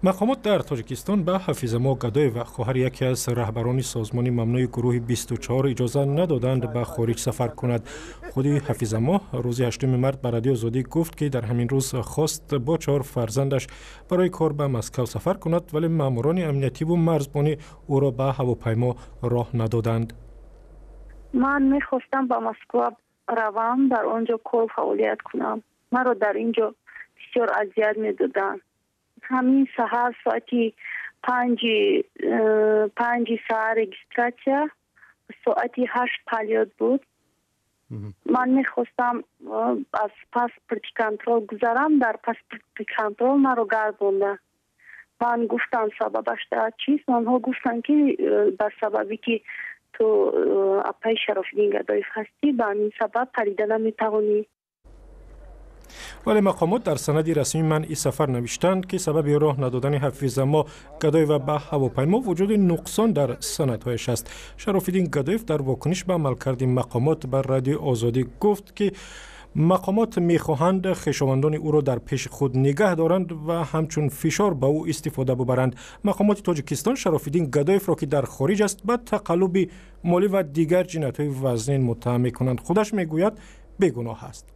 Мақомот дар Тоҷикистон ба Ҳафизамо Гадоева, хоҳари яке аз раҳбарони созмони мамнӯи гурӯҳи 24, иҷоза надоданд ба хориҷ сафар кунад. Худи Ҳафизамо рӯзи 8 март ба Радиои Озодӣ гуфт, ки дар ҳамин рӯз хост бо чаҳор фарзандаш барои кор ба Москав сафар кунад, вале маъмурони амниятиву марзбонӣ ӯро ба ҳавопаймо роҳ надоданд. Ман мехостам ба Москва равам, дар он ҷо кор фаъолият кунам. Маро дар ин ҷо бисёр азият медоданд. Ҳамин саҳар соати 5 саҳар регистрация, соати 8 полёт буд. Ман мехостам аз паспорти контроль гузарам, дар паспорти контроль маро гардонданд. Ман гуфтам, сабабаш дар чист? Онҳо гуфтанд, ки бар сабабе ки ту апаи Шарофиддин Гадоев ҳастӣ, ба ҳамин сабаб парида наметавонӣ. Вале мақомот дар санади расмии манъи сафар навиштанд, ки сабаби роҳ надодани Ҳафизамо Гадоева ба ҳавопаймо вуҷуди нуқсон дар санадҳояш аст. Шарофиддин Гадоев дар вокуниш ба амалкарди мақомот ба Радиои Озодӣ гуфт, ки мақомот мехоҳанд хешовандони ӯро дар пеши худ нигаҳ доранд ва ҳамчун фишор ба ӯ истифода бубаранд. Мақомоти Тоҷикистон Шарофиддин Гадоевро, ки дар хориҷ аст, ба тақаллуби молӣ ва дигар ҷиноятҳои вазнин муттаҳам мекунанд. Худаш мегӯяд, бегуноҳ аст.